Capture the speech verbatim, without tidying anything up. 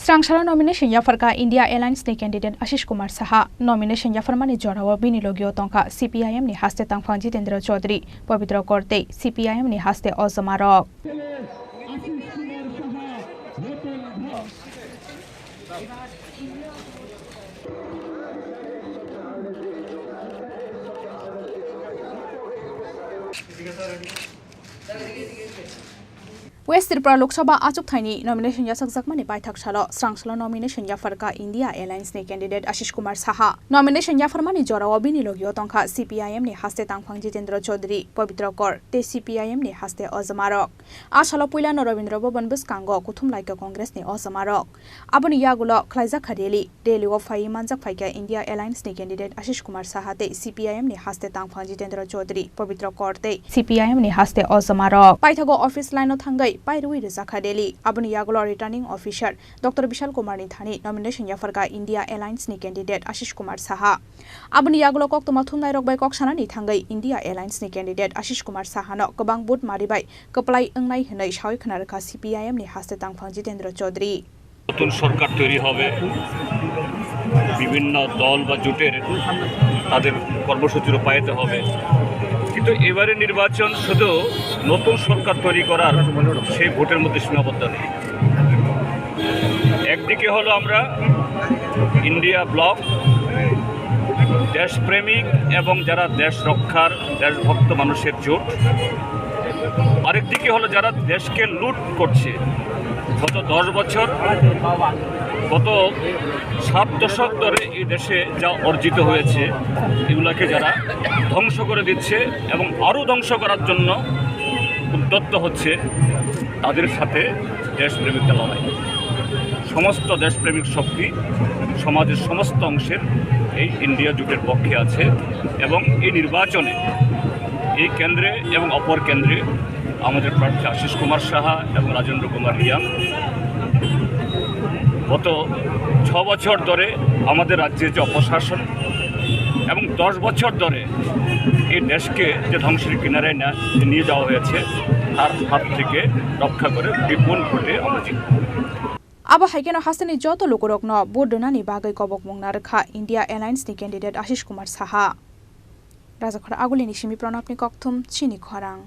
Srangsalo nomination yapharkha India Alliance ni candidate Ashish Kumar Saha. Nomination yapharmani jorao bini logio tongkha C P I M ni haste tangphang Jitendra Chaudhary, Pabitra Kor tei C P I M ni haste ojama rok. West Tripura Lok Sabha achukthai ni nomination yachakjakmani paithak salo Srangsalo nomination yapharkha India Alliance ni candidate Ashish Kumar Saha. Nomination yapharmani jorao bini logio tongkha C P I M ni haste tangphang Jitendra Chaudhary, Pabitra Kor tei C P I M ni haste ojama rok. A salo puilano Rabindra Bhavan bwskango kuthum laikha Congress ni ojama rok. Aboni yagulo khlaijakha rally. Rally o phaiwi manjak phaikha India Alliance ni candidate Ashish Kumar Saha tei C P I M ni haste tangphang Jitendra Chaudhary, Pabitra Kor tei C P I M ni haste ojama rok. Paithago office line o thangwi pairwi rwjakha rally. Aboni yagulo returning officer Doctor Bishal Kumar ni thani nomination yapharkha India Alliance ni candidate Ashish Kumar Saha. Aboni yagulo koktwma thumnai rok bai kok sanani thangwi India Alliance ni candidate Ashish Kumar Saha no kwbang vote mari bai kwplai wngnai hwnwi sawi khna rwkha C P I M ni haste tangphang Jitendra Chaudhary. নতুন সরকার তৈরি হবে, বিভিন্ন দল বা জোটের তাদের কর্মসূচি রূপায়িত হবে, কিন্তু এবারে নির্বাচন শুধু নতুন সরকার তৈরি করার সেই ভোটের মধ্যে সীমাবদ্ধ নেই। একদিকে হলো আমরা ইন্ডিয়া ব্লক, দেশপ্রেমিক এবং যারা দেশ রক্ষার দেশভক্ত মানুষের জোট, আরেকদিকে হলো যারা দেশকে লুট করছে। গত দশ বছর, গত সাত দশক ধরে এই দেশে যা অর্জিত হয়েছে, এগুলাকে যারা ধ্বংস করে দিচ্ছে এবং আরও ধ্বংস করার জন্য উদ্যত হচ্ছে, তাদের সাথে দেশপ্রেমিকদের লড়াই। সমস্ত দেশপ্রেমিক শক্তি সমাজের সমস্ত অংশের এই ইন্ডিয়া জোটের পক্ষে আছে এবং এই নির্বাচনে এই কেন্দ্রে এবং অপর কেন্দ্রে আমাদের প্রার্থী আশিস কুমার সাহা এবং রাজেন্দ্র কুমার রিয়াং গত ছ বছর ধরে আমাদের রাজ্যে যে অপশাসন এবং দশ বছর ধরে এই দেশকে যে ধ্বংসের কিনারায় না-, নিয়ে যাওয়া হয়েছে, তার হাত থেকে রক্ষা করে বিপুল ভোটে আমরা জিতব। Abo hai kheno hasteni joto lukurokno vote rwnani bagwi kobokmung narwkha India Alliance ni candidate Ashish Kumar Saha. Rajakhor Agulini simi Pranabni kokthum chini khorang.